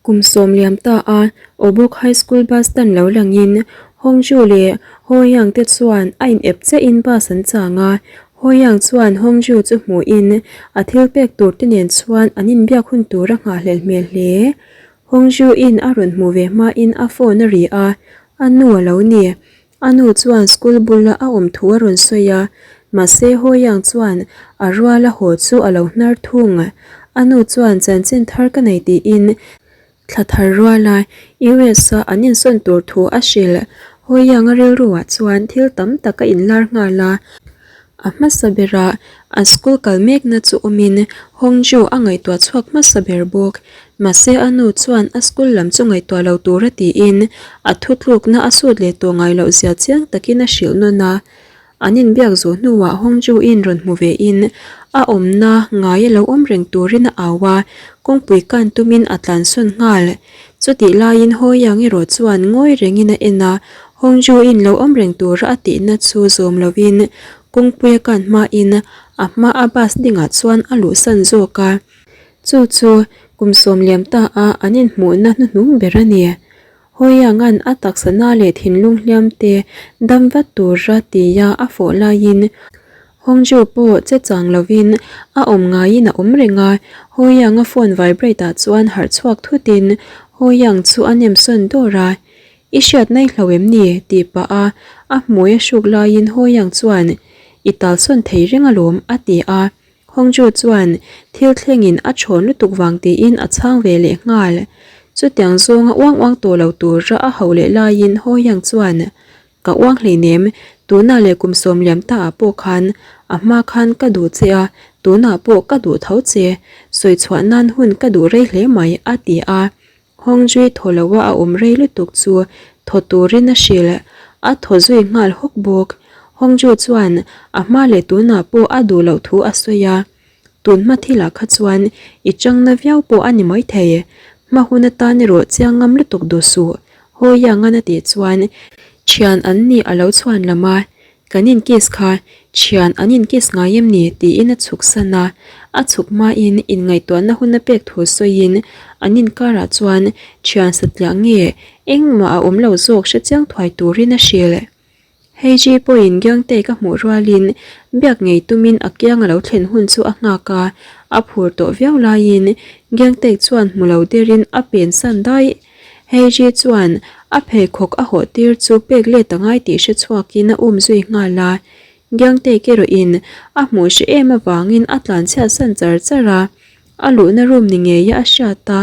Kum sawm liam ta a Obok High School bus stand lo langin Hongju leh Hoyang te chuan a in ep chiahin bus an chang a, Hoyang chuan Hongju chu hmuhin a thil pek tur te nen chuan an inbiak hun tur a nghahhlelh hmel hle. Hongju in a rawn hmuh ve hmain a phone a ri a, a nu a lo ni. A nu chuan school bula a awm thu a rawn sawi a, mahse Hoyang chuan a ruala haw chu a lo hnar thung. A nu chuan chanchin thar ka nei tiin thla thar ruala US a an insawn tur thu a hrilh. Hoyang a rilruah chuan thil tam tak a inlar nghal a. A hmasa berah an school kal mekna chu awmin Hongju a ngaihtuah chhuak hmasa ber bawk. Mahse a nu chuan a school lam chu ngaihtuah lo tura tiin a thutlukna a sut leh tawh ngai loh zia chiang takin a hrilh nawn a. An inbiak zawh hnuah Hongju-in rawn hmu vein a awmna ngai a lo awm reng turin a au a, kawngpui kan tumin a tlansawn nghal. Chutih laiin Hawiang erawh chuan ngawi rengin a en a, Hongju-in lo awm reng tura a tihna chu zawm lovin kawngpui a kan hmain a hma a bus dingah chuan a luhsan zawk a. Chu chu kum sawm liam ta a an inhmuhna hnuhnung ber a ni. Hawianga'n a taksa na leh thinlung hliam te dam vat tura tia a fawh laiin Hongju pawh che chang lovin a awm ngaiin a awm reng a, Hawianga phone vibrate ah chuan harh chhuak thutin Hawiang chu a nem sawn dawr a, I hriat nai hlo em ni? tih pah a a hmui a hruk laiin Hawiang chuan I tal sawn thei reng alawm a ti a, Hongju chuan thil thlengin a thawn lutuk vang tiin a chhang ve leh nghal. Chutiang zawnga uang uang tawh lo tura a hauh leh laiin Hawiang chuan Ka uang hleinem, tunah leh kum sawm liam ta ah pawh khan a hma khan ka duh che a, tunah pawh ka duh tho che, sawi chhuah nan hun ka duh rei hle mai, a ti a. Hawngzui thaw lo a a awm rei lutuk chu thaw turin a hrilh, a thaw zui nghal hawk bawk. Hawngju chuan a hma leh tunah pawh a duh loh thu a sawi a, tun hma thilah kha chuan i changna viau pawh a ni maithei, hma hun atan erawh chiang ngam lutuk duh suh, Hawiangan a tih chuan thian an nih a lo chhuan lam a, kan in kiss kha thian an in kiss ngai em ni tiin a chhuk san a, a chhuk hmain inngaihtuahna hun a pek thu sawiin an inkarah chuan thian satliah nge engmah a awm lo zawk hrechiang thuai turin a hrilh. Hei Ji pawhin Gyangtei ka hmuh rualin biak ngei tumin a kiang a lo thlen hun chu a nghak a, a phur tawh viau laiin Gyangtei chuan hmu lo derin a pen san daih. Hei Ji chuan a pheikhawk a hawh tir chu pek let a ngai tih hre chhuakin a um zui nghal a, Gyangtei erawhin a hmuh hre em avangin a tlanchhiat san char char a, A luhna room ni ngeia a hriat a,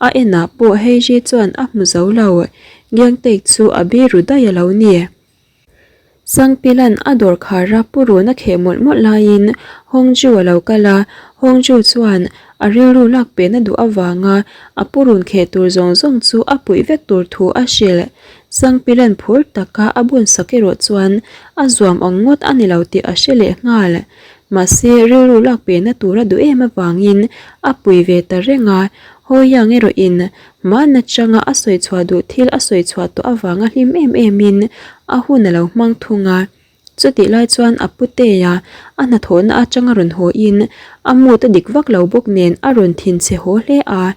a enah pawh Heiji chuan a hmu zo lo. Giangteik chu a biru daih a lo ni. Sangpilan a dawr khar a pu run a kheh mawlh mawlh laiin Hongju a lo kal a, Hongju chuan a rilru lak pehna duh avanga a pu run kheh tur zawng zawng chu a puih vek tur thu a hrilh. Sangpilan phur taka a bun sak erawh chuan a zuam ang ngawt a ni lo tih a hre leh nghal. Mahse, rilru lak pehna tur a duh em avangin a pui ve ta reng a, Hawiang erawhin hmana changa a sawi chhuah duh thil a sawi chhuah tawh avanga hlim em emin a hun a lo hmang thung a. Chutih lai chuan a putea a hnathawhna atanga rawn hawiin a mood a dik vak lo bawk nen a rawn thinchhe haw hle a.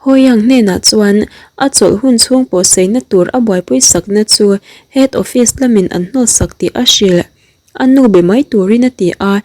Hawiang hnenah chuan a chawlh hun chhung pawh saina tur a buaipui sakna chu head office lamin an hnawtsak tih a hrilh. A nu be mai turin a ti a,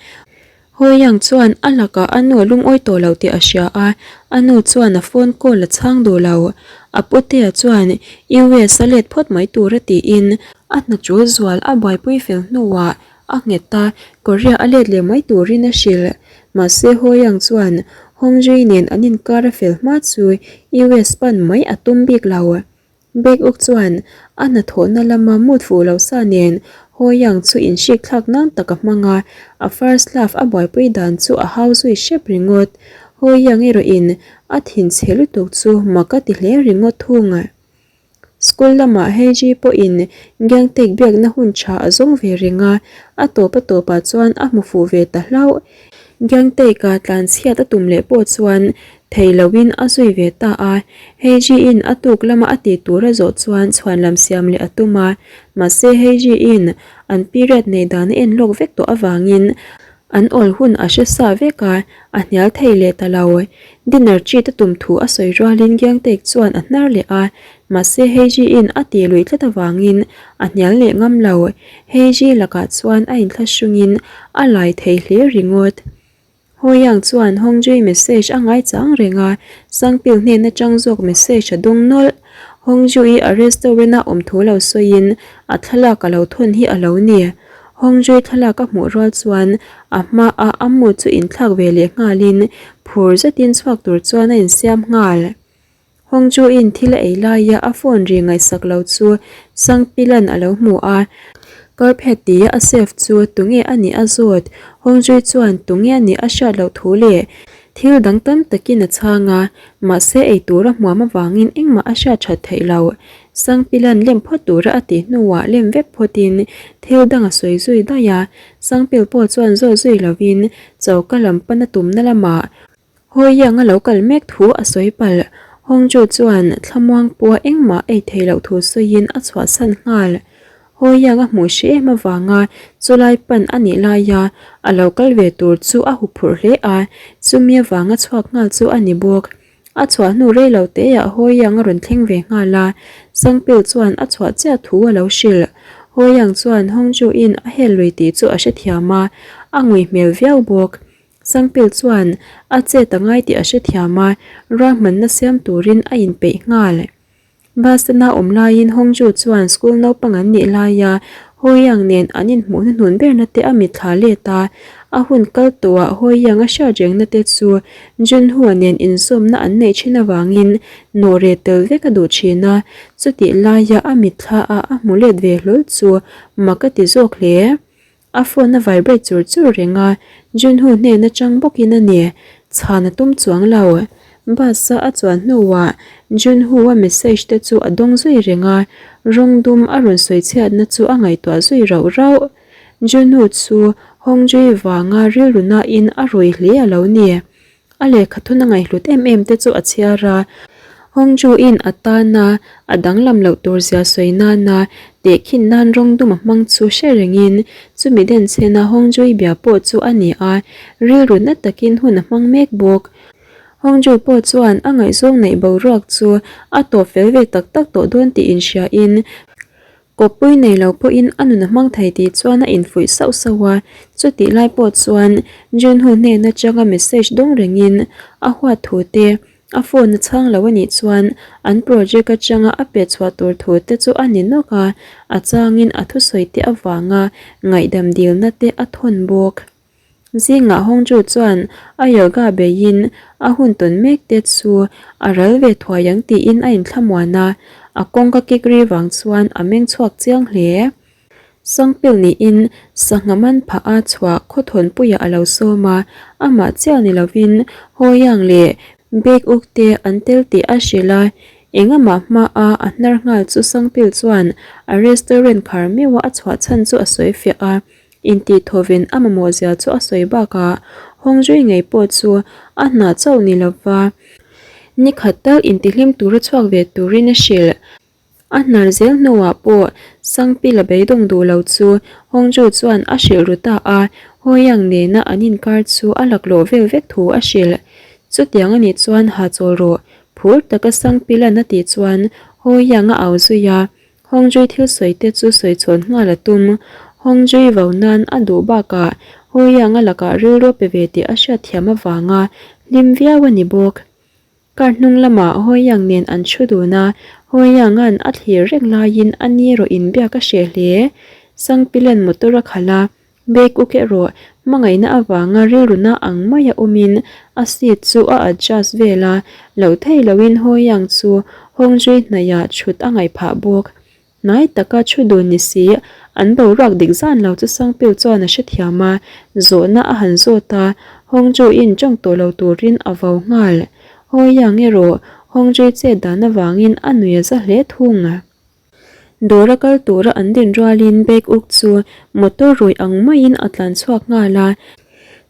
Hawiang chuan a lakah a nu a lungawi tawh lo tih a hria a, a nu chuan a phone call a chhang duh lo. A putea chuan US a let phawt mai tura tiin a hna tul zual a buaipui fel hnuah a nghet a, Korea a let leh mai turin a hrilh. Mahse Hawiang chuan Hongzhui nen an inkar a fel hma chu US pan mai a tum bik lo. Bek uk chuan a hnathawhna lama mood fuh lo sa nen Hawiang chu inhrik thlak nan tak a hmang a, a first love a buaipui dan chu a hau zui hrep ringawt. Hawiang erawhin a thinchhe lutuk chu mak a ti hle ringawt thung. School lamah Heiji pawhin Gangtek biakna hun tha a zawng ve reng a, a tawp a tawpah chuan a hmu fuh ve ta hlauh. Gangtek-a tlanchhiat a tum leh pawh chuan Thei loin a zui ve ta a, Heiji-in a tuk lama a tih tur a zawh chuan chhuan lam siam leh a tum a, mahse Heiji-in an period nei dan a en lawk vek tawh avangin An awl hun a hre sa vek a, a hnial thei leh ta lo. Dinner treat a tum thu a sawi rualin Giangteik chuan a hnar leh a, mahse Heiji-in a tih luih tlat avangin a hnial leh ngam lo. Heiji lakah chuan a inthlahrungin a lai thei hle ringawt. Hawiang chuan Hongjui message a ngai chang reng a, Sangpil hnen atang zawk message a dawng nawlh. Hongjui a restaurant a awm thu lo sawiin a thlalak a lo thawn hi a lo ni. Hongjui thlalak a hmuh rual chuan a hma a a mood chu inthlak ve leh nghalin phur zetin chhuak tur chuan a insiam nghal. Hongju-in thil a ei laia a phone ri ngaihsak lo chu Sangpilan a lo hmu a, Carpet tia a save chu tunge a nih a zawt. Hongju chuan tunge a nih a hriat loh thu leh thil dang tam takin a chhang a, mahse ei tur a hmuam avangin engmah a hriat that theih lo. Sangpilan lem phawt tura a tih hnuah lem vek phawtin thil dang a sawi zui daih a, Sangpil pawh chuan zawt zui lovin choka lam pana tumna lamah Hawiang a lo kal mek thu a sawi palh. Hongju chuan thlamuang pawh engmah ei thei loh thu sawiin a chhuahsan nghal. Hawiang a hmuh hrih em avanga chulai pan a nih laia a lo kal ve tur chu a huphurh hle a, chumi avanga chhuak nghal chu a ni bawk. A chhuah hnu rei lo teah Hawiang a rawn thleng ve nghal a, Sangpil chuan a chhuah chiah thu a lo hrilh. Hawiang chuan Hongju-in a hel lui tih chu a hrethiam a, a ngui hmel viau bawk. Sangpil chuan a chet a ngai tih a hrethiam a, ruahmanna siam turin a inpeih nghal. Bus-a awm laiin Hongju chuan school naupang an nih laia Hoyang nen an inhmuh hnuhnun berna te a mitthla let a, a hun kal tawhah Hoyang a hriat rengna te chu Junhua nen inzawmna an neih thin avangin nawhre tel vek a duh thin a, chutih laia a mitthla a a hmu let ve hlawl chu mak a ti zawk hle. A phone a vibrate chur chur reng a, Junho hnen atang bawkin a ni. Chhan a tum chuang lo. Bus a a chuan hnuah Junho a message te chu a dawng zui reng a, rawng dum a rawn sawi chhiatna chu a ngaihtuah zui rauh rauh. Junho chu Hongjui vanga rilru nain a rui hle a lo ni. A lehkha thun a ngaihhlut em em te chu a chhiar a, Hongju-in a tana a danglam loh tur zia sawi nana tehkhin nan rawng dum a hmang chu hre rengin chumi denchhena Hongju-i bia pawh chu a ni a, rilru na takin hun a hmang mek bawk. Hongju pawh chuan a ngaihzawng neih boruak chu a tawp fel ve tak tak tawh dawn tih inhriain Kawppui nei lo pawhin a nun a hmang thei tih chuan a infuih sauh sauh a, chutih lai pawh chuan Junho hnen atanga message dawng rengin a huat thu te, a phone a chhang lo a nih chuan an project atanga a pe chhuah tur thu te chu a ni nawk a, a changin a thusawi te avanga ngaihdam dilna te a thawn bawk. Zingah Hongju chuan a yoga beiin a hun tawn mek te chu a ral ve thuai ang tiin a inthlamuan a, a kawngka kik ri vang chuan a meng chhuak chiang hle. Sangpil niin sangha man phah a chhuah khawthawnpuiah a lo sawm a, amah chiah ni lovin Hawiang leh Bek uk te an tel tih a hrilh a, engamah hmaa a hnar nghal chu Sangpil chuan a restaurant khar meuha a chhuah chhan chu a sawi fiah a, Intihthawvin a mamawh zia chu a sawi bakah Hongzui ngei pawh chu a hna chauh ni lova ni khat tal intihlim tura chhuak ve turin a hrilh. A hnar zel hnuah pawh Sangpila beidawng duh lo chu Hongzhu chuan a hrilh ru ta a, Hoyang nena an inkar chu a laklawh vel vek thu a hrilh. Chutiang anih chuan hahchawl rawh, phur taka Sangpilan a tih chuan Hoyang a au zui a, Hongjui thil sawi te chu sawi chhawn nghal a tum. Hongjui vau nan a duh bakah Hoyang a lakah rilru pe ve tih a hriat thiam avanga hlim viau a ni bawk. Kar hnung lamah Hoyang nen an thu dun a, Hoyang-a'n a thlir reng laiin a ni erawh inbiak a hreh hle. Sangpilen motor a khalh a, Bag uk erawh hmangaihna avanga rilruna ang maia awmin a seat chu a adjust vel a, loh thei loin Hawiang chu Hawngzui hnaihah chhut a ngaih phah bawk. Hnai taka thu dun ni si, an boruak dik zan lo chu Sangpil chuan a hrethiam a, zawhna a han zawt a, Hawngzui-in tawng tawh lo turin a vo nghal. Hawiang erawh Hawngzui chet dan avangin a nui a za hle thung. Dawr a kal tura an din rualin bag uk chu motor rui ang maiin a tlan chhuak nghal a.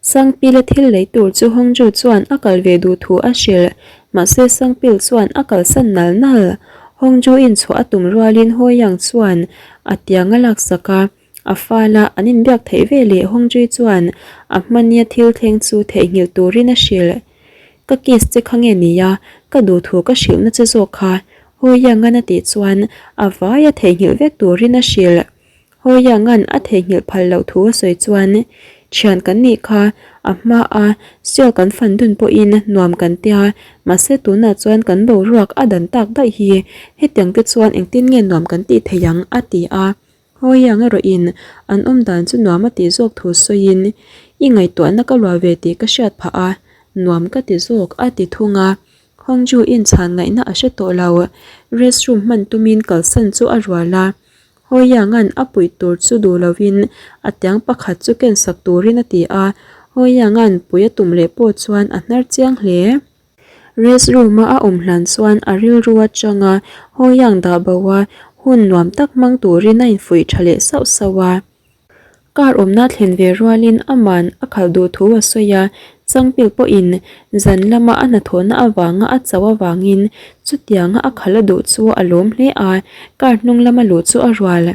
Sangpila thil lei tur chu Hongju chuan a kal ve duh thu a hrilh. Mahse Sangpil chuan a kalsan nal nal. Hongju in chhuah a tum rualin Hoyang chuan a tiang a laksak a. A fal a, an inbiak theih ve leh Hongzhui chuan a hmania thil thleng chu theihnghilh turin a hrilh. Ka kiss che kha nge nia, ka duhthu ka hrilhna che zawk kha, Hawiangan a tih chuan a vaia theihnghilh vek turin a hrilh. Hawiangan a theihnghilh phal loh thu a sawi chuan, Thian kan nih kha, a hma a, sial kan fan dun pawhin nuam kan tia, mahse tunah chuan kan boruak a dan tak daih hi, hetiang te chuan engtin nge nuam kan tih theih ang? a ti a. Hawiang erawhin an awm dan chu nuam a tih zawk thu sawiin, I ngaihtuahna ka luah ve tih ka hriat phah a, nuam ka ti zawk a ti thung a. Hongju inchhan ngaihna a hre tawh lo, restroom hman tumin kalsan chu a rual a. Hawianga'n a puih tur chu duh lovin a tiang pakhat chu kensak turin a ti a, Hawianga'n pui a tum leh pawh chuan a hnar chiang hle. Restroom-a a awm hlan chuan a rilru atanga Hawiang dah bo a, hun nuam tak hmang turin a infuih tha leh sauh sauh a. Car awmna thlen ve rualin aman a khalh duh thu a sawi a, Changpil pawhin zan lama a hnathawhna avanga a chauh avangin chutianga a khalh a duh chu a lawm hle a, car hnung lama luh chu a rual.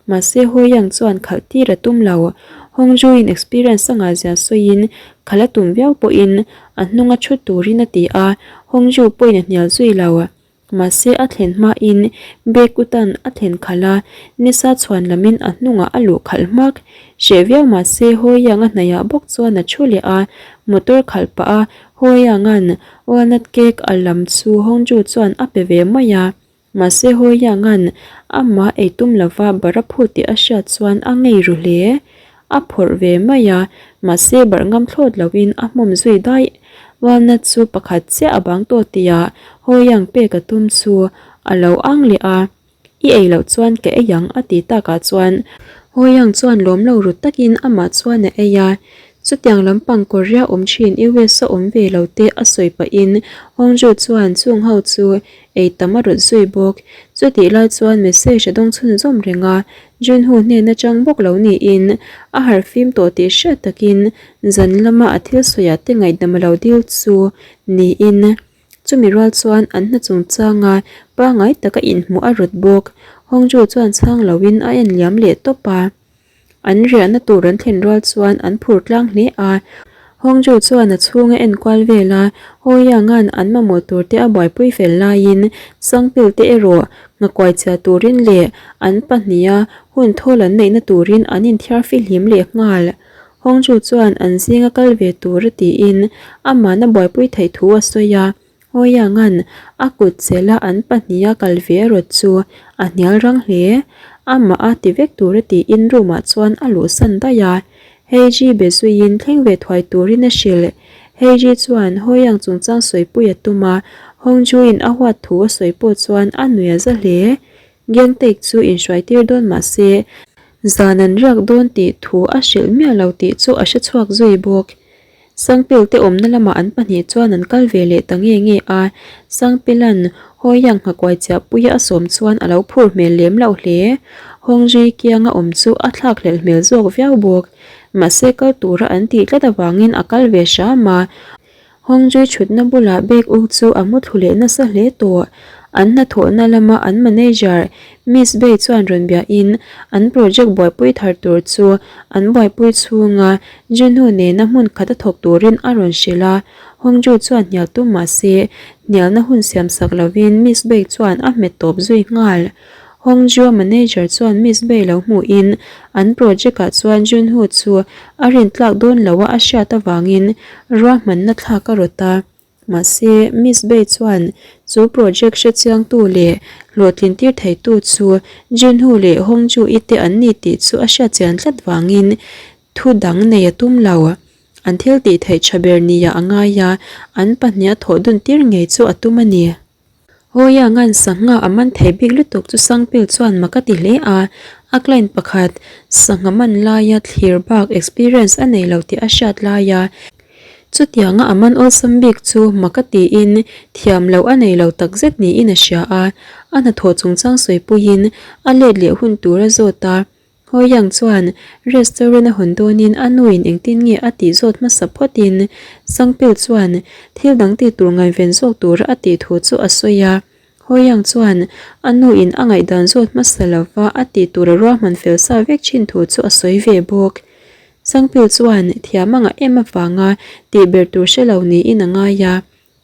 Mahse Hawiang chuan khalh tir a tum lo. Hongzhuin experience a ngahzia sawiin khalh a tum viau pawhin a hnunga thu turin a ti a, Hongzhu pawhin a hnial zui lo. Mahse a thlen hmain Bekutan a thlen khalh a, nisa chhuan lamin a hnungah a luh khalh hmak. Hreh viau mahse Hawiang a hnaihah bawk chuan a thu leh a, motor khalh pah a Hawianga'n walnut cake a lam chu Hongju chuan a pe ve mai a. Mahse Hawianga'n amah ei tum lova barh a phut tih a hriat chuan a ngei ru hle. A phawrh ve mai a, mahse barh ngam thlawt loin a hmawm zui daih. Walnut chu pakhat chiah a bang tawh tihah Hawiang pek a tum chu a lo ang leh a, I ei loh chuan ka ei ang a ti takah chuan Hawiang chuan lawm lo ru takin amah chuan a ei a. Chutiang lampang Korea awm thin US a awm ve lo te a sawi pahin Hongju chuan chung ho chu ei tam a rawt zui bawk. Chutih lai chuan message a dawng chhunzawm reng a, Junho hnen atang bawk lo niin a harh fim tawh tih hriat takin zan lama a thil sawiah te ngaihdam a lo dil chu niin chumi rual chuan an hna chungchanga pangngai taka inhmuh a rawt bawk. Hongju chuan chhang loin a en liam leh tawp a. An riahna tur an thlen rual chuan an phur tlang hle a, Hongju chuan a chhung a enkual vel a, Hawianga'n an mamawh tur te a buaipui fel laiin Sangpil te erawh nghakuai chhia turin leh an pahniha hun thawl an neihna turin an inthiar fihlim leh nghal. Hongju chuan an zinga kal ve tur a tiin aman a buaipui theih thu a sawi a, Hawianga'n a kut chelha an pahniha kal ve rawt chu a hnial rang hle. Amah a ti vek tura tiin room ah chuan a luhsan daih a. Heiji be zuiin thleng ve thuai turin a hrilh. Heiji chuan Hawiang chungchang sawipui a tum a, Hongjuin a huat thu a sawi pawh chuan a nui a za hle. Gangtek chu inhruaitir dawn mah se, zan an riak dawn tih thu a hrilh miah lo tih chu a hrechhuak zui bawk. Sangpil te awmna lamah an pahnih chuan an kal ve leh ta nge nge a, Sangpila'n Hawiang nghakuai chiahpuia a sawm chuan a lo phur hmel lem loh hle. Hawngzui kianga awm chu a thlakhlelh hmel zawk viau bawk. Mahse kal tura an tih tlat avangin a kal ve hram a. Hawngzui thutna bulah bag uk chu a mu thlu leh nasa hle tawh. An hnathawhna lama an manager Miss Bay chuan rawn biahin an project buaipui thar tur chu an buaipui chhunga Junho nena hmun khat a thawk turin a rawn hrilh a, Hongju chuan hnial tum mah se, hnialna hun siam sak lovin Miss Bay chuan a hmet tawp zui nghal. Hongju-a manager chuan Miss Bay lo hmuhin an project-ah chuan Junho chu a rintlak dawn loa a hriat avangin ruahmanna thlak a rawt a. Mahse, Miss Bay chuan chu project hrechiangtu leh hlawhtlin tir theitu chu Junho leh Hongju-i te an ni tih chu a hriatchian tlat vangin thu dang nei a tum lo. An thil tih theih tha ber nia a ngai a, an pahniha thawh dun tir ngei chu a tum a ni. Hawianga'n sangha a man thei bik lutuk chu Sangpil chuan mak a ti hle a, a client pakhat sangha man laia thlir bak experience a nei lo tih a hriat laia chutianga a man awlsam bik chu mak a tiin thiam loh a nei lo takzet niin a hria a, a hnathawh chungchang sawipuiin a let leh hun tur a zawt a. Hawiang chuan restaurant a hawn dawnin a nuin engtin nge a tih zawt hmasa phawtin Sangpil chuan thil dang tih tur ngaihven zawk tura a tih thu chu a sawi a. Hawiang chuan a nu in a ngaihdan zawt hmasa lova a tih tur a ruahman fel sa vek thin thu chu a sawi ve bawk. Sangpil chuan thiam a ngah em avanga tih ber tur hre lo niin a ngai a.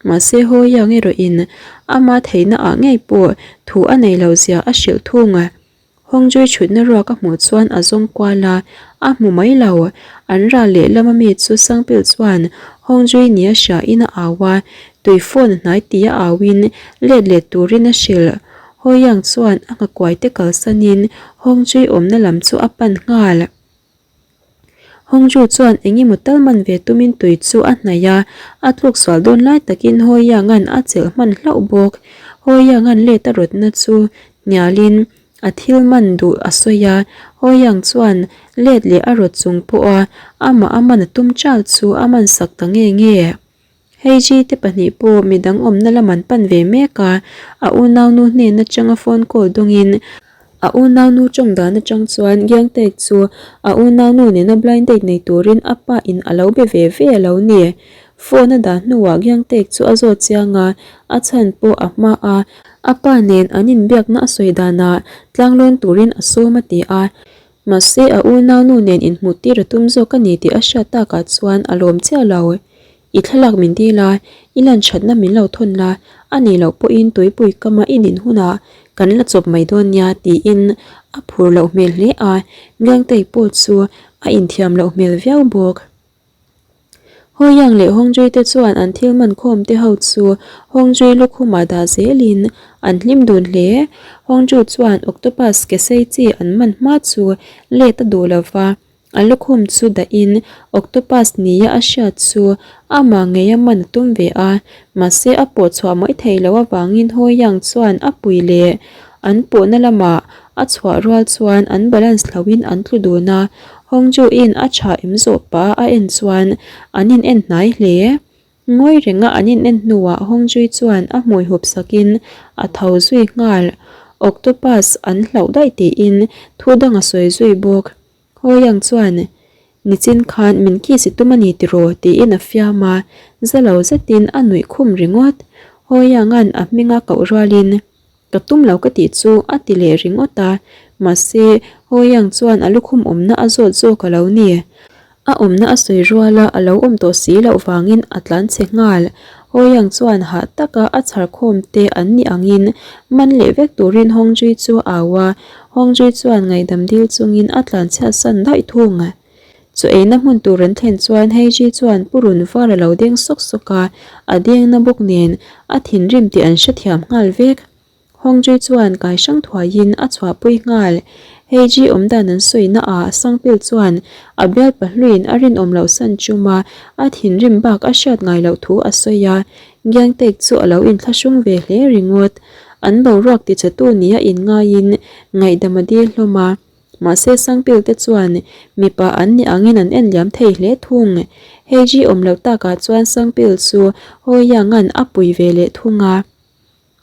Mahse Hawiang erawh in ama theihna ah ngei pawh thu a nei lo zia a hrilh thung a. Hawngzui chhutna ruak a hmuh chuan a zawng kual a, a hmu mai lo. An ral lehlam a mi chu Sangpil chuan Hawngzui nia hriain a au a, tui phone a hnai tia auin let let turin a hrilh. Hawiang chuan a nghakuaite kalsanin Hawngzui awmna lam chu a pan nghal. Hongju chuan eng emaw tal man ve tumin tui chu a hnaih a, a tluk sual dawn lai takin Hoi Yang-a'n a chelh hman hlauh bawk. Hoi Yang-a'n let a rawtna chu hnialin a thil man duh a sawi a, Hoi Yang chuan let leh a rawt chung pawha amah a man a tum chal chu a man sak ta nge nge. Heiji te pahnih pawh midang awmna lam an pan ve mek a, a unaunu hnen atanga phone call dawngin a unaunu tawng dan atang chuan Giangtek chu a unaunu nena blind date nei turin a pa in a lo be ve ve a lo ni. Phone a dah hnuah Giangtek chu a zawt chiang a, a chhan pawh a hma a, a pa nen an inbiakna a sawi danah tlanglawn turin a sawm a ti a. Mahse a unaunu nen inhmuh tir a tum zawk a ni tih a hriat takah chuan a lawm chiah lo. I thlalak min dil a, i lan thatna min lo thawn la, a nih loh pawhin tuipui kama i nin hunah kan la chawp mai dawn nia tiin a phur loh hmel hle a, Gangtei pawh chu a inthiam loh hmel viau bawk. Hawiang leh Hawngzui te chuan an thil man khawm te ho chu Hawngzui lukhumah dah zelin an hlim dun hle. Hawngzhu chuan octopus ke sei chi an man hma chu let a duh lova, A lukhum chu dahin octopus nia a hriat chu amah ngei a man a tum ve a, mahse a pawh chhuah mai thei loh avangin Hawi Yang chuan a pui leh an pawhna lamah a chhuah rual chuan an balance hlohin an tlu dun a, Hong Ju-in a tha em zawh pah a en chuan an in en hnai hle. Ngawi renga an in en hnuah Hong Jui chuan a hmui hup sakin a tho zui nghal. Octopus an hlauh daih tiin thu dang a sawi zui bawk. Hawiang chuan, Nichin khan min kiss i tum a ni tiraw? tiin a fiam a, za lo zetin a nuih khum ringawt. Hawianga'n a hminga koh rualin, Ka tum lo ka tih chu a ti leh ringawt a, mahse Hawiang chuan a lukhum awmna a zawt zawk a lo ni. A awmna a sawi ruala a lo awm tawh si loh vangin a tlan chhe nghal. Hawiang chuan hah taka a chhar khawm te an nih angin man leh vek turin Hawngzui chu a au a, Hawngzui chuan ngaihdam dil chungin a tlan chhiat san daih thung. Chaw eina hmun tur an thlen chuan Heiji chuan purun var a lo deng sawk sawk a, a dengna bawk nen a thinrim tih an hrethiam nghal vek. Hawngzui chuan kai hrang thuaiin a chhuahpui nghal. Heiji awmdan an sawina ah Sangpil chuan a bial pahluin a rinawm loh san chuma a thinrim bak a hriat ngai loh thu a sawi a, Giangtek chu a lo inthlahrung ve hle ringawt. An boruak tichhetu nia inngaiin ngaihdam a dil hlawm a. Mahse Sangpil te chuan mipa an nih angin an en liam thei hle thung. Heiji awm loh takah chuan Sangpil chu Hawianga'n a pui ve leh thung a.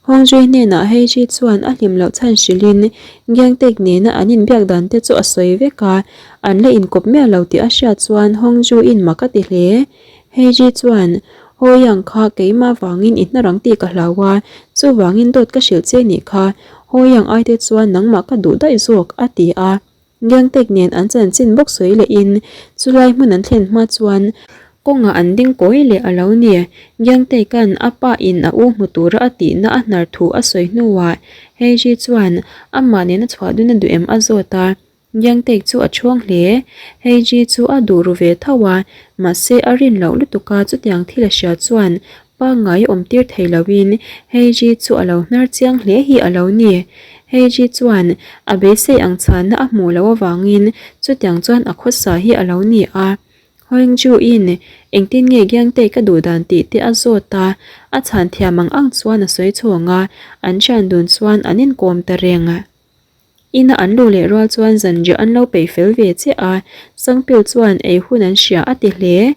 Hawngzui hnenah Heiji chuan a hlim loh chhan hrilhin Giangtek nena an inbiak dan te chu a sawi vek a, an la inkawp miah lo tih a hriat chuan Hawngzuiin mak a ti hle. Heiji chuan, Hawiang kha keimah vangin i hnarang tih ka hlau a, chuvangin dawt ka hrilh che nih kha, Hawiang aite chuan nangmah ka duh daih zawk, a ti a. Gangtek nen an chanchin bawk sawi lehin chulai hmun an thlen hma chuan kawngah an ding kawi leh a lo ni. Gangteka'n a pa in a u hmu tura a tihna a hnar thu a sawi hnuah Heiji chuan amah nena chhuah dun a duh em a zawt a, Gangtek chu a chhuang hle. Heiji chu a duh ru ve tho a, mahse a rin loh lutuk a chutiang thil a hria chuan Pangngai awm tir thei loin Heiji chu a lo hnar chiang hle hi a lo ni. Heiji chuan a beisei ang chhanna a hmuh loh avangin chutiang chuan a khawsa hi a lo ni a. Hoengju-in engtin nge Giangtei ka duh dan tih te a zawt a, a chhan thiam ang ang chuan a sawi chhawng a, an thian dun chuan an inkawm ta reng. Ina an luh leh rual chuan zanriah an lo peih fel ve chiah a, Sangpil chuan ei hun an hria a ti hle.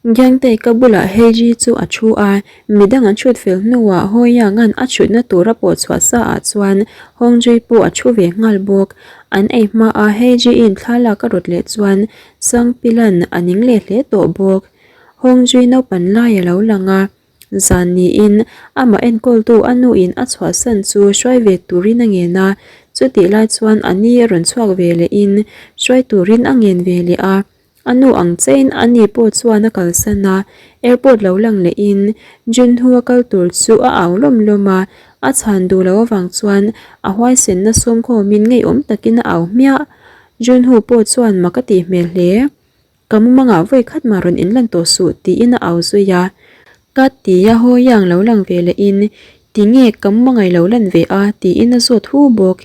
Giangtei ka bulah Heiji chu a thu a, midang an chhut fel hnuah Hawianga'n a chhutna tur a pawh chhuah sa ah chuan Hongjui pawh a thu ve nghal bawk. An ei hma a Heiji-in thla lak a rawt leh chuan Sangpila'n a ning leh hle tawh bawk. Hongjui naupan lai a lo lang a. Zan niin amah enkawltu a nuin a chhuahsan chu hruai ve turin a ngen a, chutih lai chuan a ni a rawn chhuak ve lehin hruai turin a ngen ve leh a. A nu ang chein a ni pawh chuan a kalsan a, airport lo lang lehin Junhu a kal tur chu a au lawm lawm a, a chhan duh loh avang chuan a huaisenna sawmkhawmin ngeiawm takin a au hmiah. Junhu pawh chuan mak a tih hmel hle. Ka mumangah vawi khat mah rawn inlan tawh suh tiin a au zui a. Ka ti a haw yang lo lang ve lehin tinge ka mumangai lo lan ve a tiin a zawt hu bawk.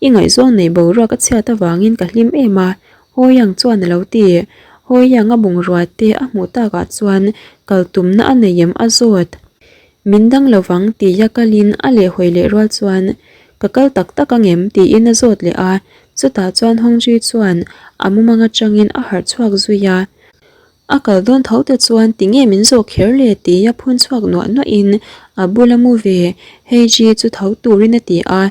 I ngaihzawng nei boruak a chhiat avangin ka hlim em a, haw yang chuan a lo ti. Haw yang a bungrua te a hmuh takah chuan kal tumna a nei em a zawt. Min dang lovang tia kalin a lehhawi leh rual chuan Ka kal tak tak ang em? tiin a zawt leh a, chutah chuan Hongji chuan a mumang atangin a harh chhuak zui a. A kal dawn tho te chuan tinge min zawh kher le tia phun chhuak nuah nuahin a bula mu ve Heiji chu tho turin a ti a.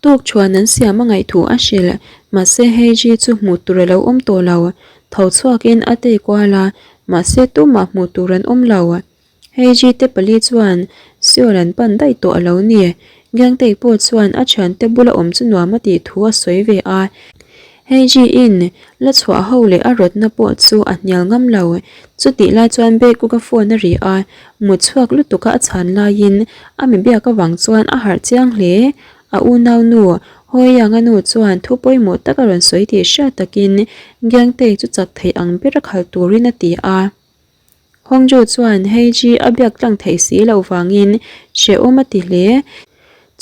Tuk chuan an siam a ngaih thu a hrilh, mahse Heiji chu hmuh tur a lo awm tawh lo. Tho chhuakin a tei kual a, mahse tumah hmuh tur an awm lo. Heiji te pali chuan Seoul an pan daih tawh a lo ni. Gangtei pawh chuan a thiante bula awm chu nuam a tih thu a sawi ve a. Heiji in la chhuah ho leh a rawtna pawh chu a hnial ngam lo. Chutih lai chuan Baekuk a phone a ri a, mut chhuak lutuk a a chhan laiin a mi biak avang chuan a harh chiang hle. A unau nu, Hoyang a nu chuan thu pawimawh tak a rawn sawi tih hriat takin Gangtei chu chak theih ang ber a khalh turin a ti a. Hongju chuan Heiji a biak tlang theih si loh vangin hrehawm a ti hle.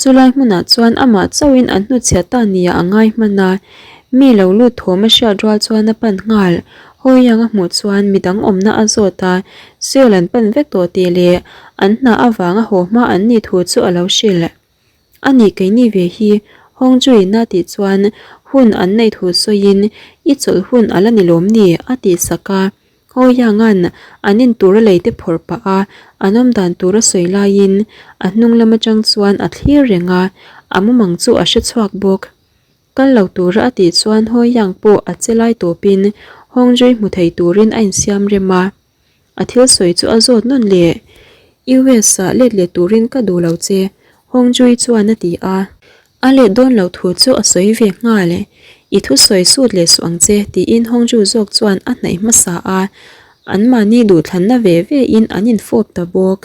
Chulai hmunah chuan amah chauhin an hnutchhiat ta nia a ngai hman a. Mi lo lut thawm a hriat rual chuan a pan nghal. Hawiang a hmuh chuan midang awmna a zawt a, Seoul an pan vek tawh tih leh an hna avanga haw hma an nih thu chu a lo hrilh. A nih keini ve hi Hongjuin a tih chuan hun an neih thu sawiin i chawlh hun a la ni lawm ni a tih sak a. Hawianga'n an in tur a lei te phawrh pah a, an awm dan tur a sawi laiin a hnung lam atang chuan a thlir reng a, a mumang chu a hre chhuak bawk. Kal lo tura a tih chuan Hawiang pawh a che lai tawpin Hawngzui hmu thei turin a insiam rem a. A thil sawi chu a zawt nawn leh, US ah let leh turin ka duh lo che, Hawngzui chuan a ti a. A let dawn loh thu chu a sawi ve nghal. I thusawi sut leh suh ang che, tiin Hongju zawk chuan a hnaih hmasa a, anmahni duhthlanna ve ve in an infawp ta bawk.